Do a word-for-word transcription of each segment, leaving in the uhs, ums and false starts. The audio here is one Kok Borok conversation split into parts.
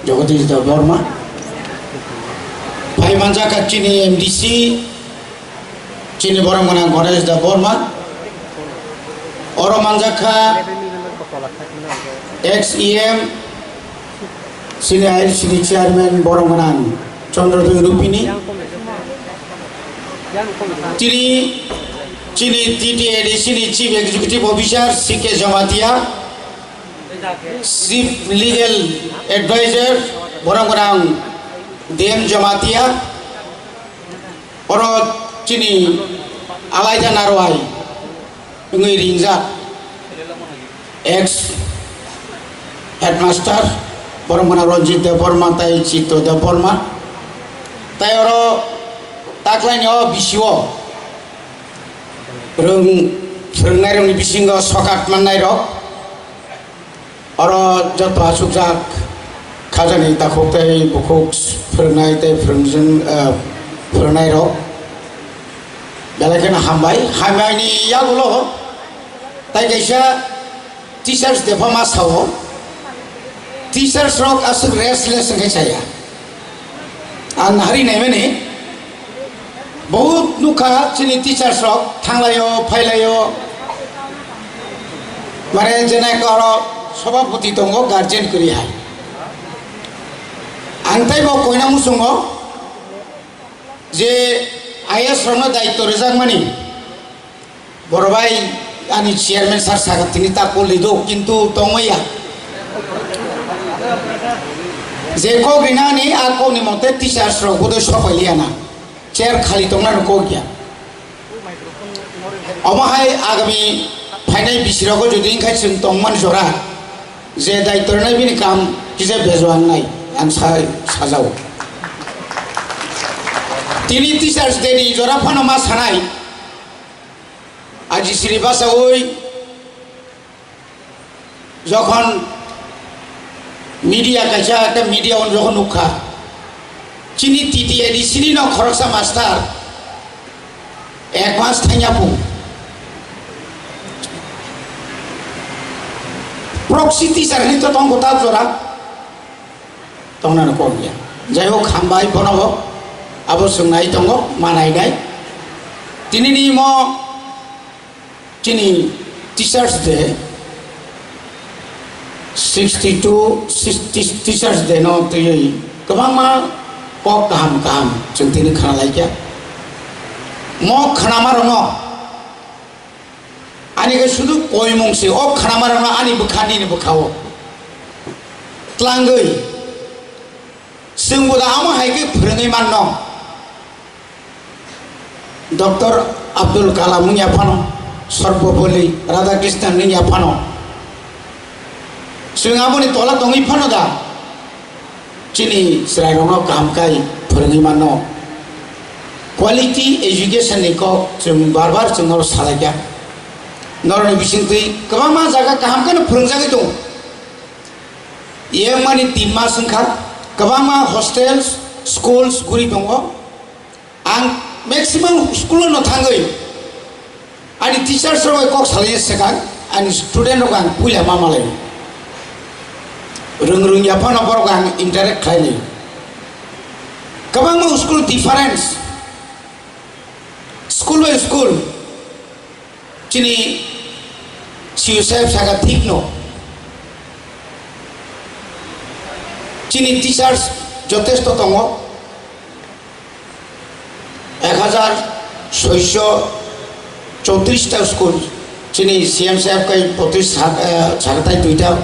Jagadish Debbarma. Phai manjakha chini M D C, chini borom gwnang Ganesh Debbarma. Oro manjakha ex E M, chini I L C ni chairman borom gwnang Chandra Doi Rupini. Chini, chini T T A D C ni chief executive officer C K Jamatia. Chief Legal Advisor, borom gwnang D M Jamatia, oro chini Alaida Narwai wngwi ringjak, ex headmaster, borom gwnang Ranjit Debbarma tai Chitto Debbarma, tai oro taklaini o bisio rwng, phwrwngnairokni bisingo sokat mannairok. Oro joto achukjak khajani takhuk tei bukhuk phwrwngnai tei phwrwngjwng, eh, phwrwngnairok belai kheno hambai. Hambaini yagulo tai kaisa Teachers Day pha ma sao. Teachers rok aswk restless wngkhe chaya. Ang hari naimani bahut nukha chini teachers rok thanglaio, phailaio. Mane jene karo sobhapoti tongo guardian kwrwi hai. Ang tei bo koina muchungo je I A S rokno daityo rwjakmani. Boro bai ani chairman sir sakha tini ta call rido, kintu tongmaya. Je kok rinani a kokni mote teachers rok bodoi sopailiya na. Chair khali tongna no kok ya. Omo hai agami phainai bisi rogo jodi wngkha chwng tongmani jora je daityo rwnai bini kam kisa bejo wngnai ang sa-, sajao. Tini Teachers Day ni jora phano ma sanai. Aji sini basawi jokhon media kaisa ekta media on jokhon nukha, chini T T A D C ni no khoroksa master ek mas thangya pu proxy teacher ni to tongko ta jora. Tongnano kok ya. Jai hok, hambai bono bo. Abo swngnai tongo, manai nai. Tini ni mo chini Teachers Day, sixty two sixty Teachers Day no twiwi kwbangma kok kaham kaham chwng tini khna laikya. Mo khnama rwno Ani khe sudu koimung se, o khnamarokno ani bwkha nini bwkha-o tlangwi chwngbo da amo hai khe phwrwngwi manno. Doctor Abdul Kalam wngya phano, Sarvapalli Radhakrishnan wngya phano, chwng aboni tola tongwi phano da? Chini chwrairokno kaham khai phwrwngwi mano. Quality education ni kok chwng bar bar chwng oro salaikha. Norokni bisingtwi kwbangma jaga kaham kheno phwrwngjagwi tongo. Yengmani tin mas wngkha, kwbangma hostels, schools guri tongo. Ang maximum school-o no thangwi ani teachers rok bai kok salai swkang, ani student rok ang puila ma malai. Rwng rwngya phano borok ang interact khlainai. Kwbangma school difference, school by school. Chini C U saheb saka thik no. Chini teachers jotesto tongo. Ek hajar soiso chowtris ta school. Chini C M saheb kai potris sak-, eh, sakatai duita.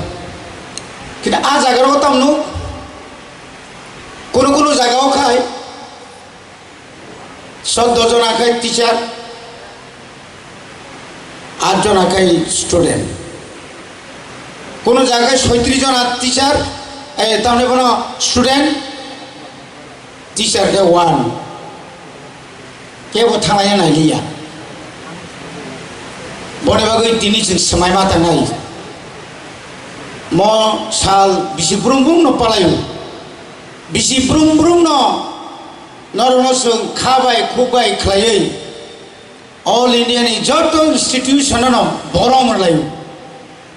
Kintu a jaga o tamno kono kono jaga o khai Soddo jona khe teacher, at jona khe student. Kono jaga khe soitris jona teacher, eh, tamni bono student, teacher khe one. Kebo thanglai nai liya. Boni bagwi tini chwng swmai ma tangnai. Mo sal bisi brum brum no palaio. Bisi brum brum no Norokno chwng kha bai khuk bai khlaiwi All India ni joto institution no borom rwlaio.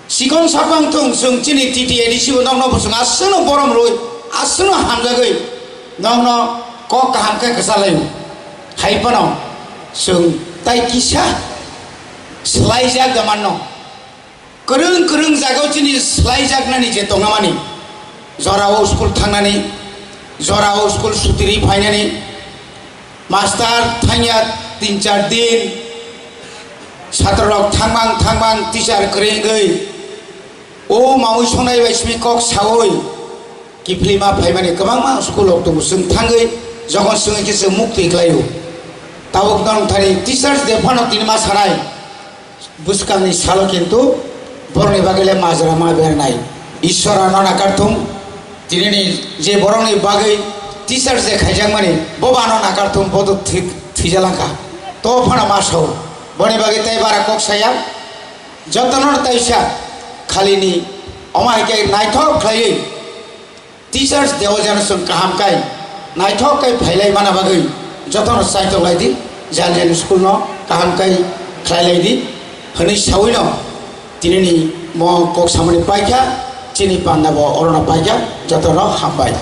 Chikon saphang thung chwng chini T T A D C bo nokno bo chwng aswkno borom rwui Aswkno hamjagwi nokno kok kaham khe kwchalaio. Hai phano chwng tai kisa swlaijak da manno. Kwrwng kwrwng jagao chini swlaijaknani je tongmani, jorao school thangnani, jorao school sutiri phainani, master thangya tin char din, satrorok thangbang thangbang teacher kwrwi wngwi, o mamui songnai bai simi kok saui, kiphilima phaimani kwbangma school rok tongo, chwng thangwi jokhon swngwi khe chwng mukti khlaio. Tabuk nong thani Teachers Day phano tini ma sanai, bwskangni salo kintu borokni bagwi le majra ma bernai. Ishwar ano nakarthung, tinini je borokni bagwi Teachers Day khaijakmani, bo bo ano nakarthung, bo to thwi-, thwijalangkha. To phano ma sao, boni bagwi tei bara kok saya, jotono taisa khalini, omo hai khe naithok khlaiwi Teachers Day o jeno chwng kaham kai naithok kai phailai mana bagwi jotono chaitok lai di, jani jani school no kaham kai khlai lai di hwnwi saui no tinini mo kok samani paikha, chini panda bo orono paikha, jotono hambai.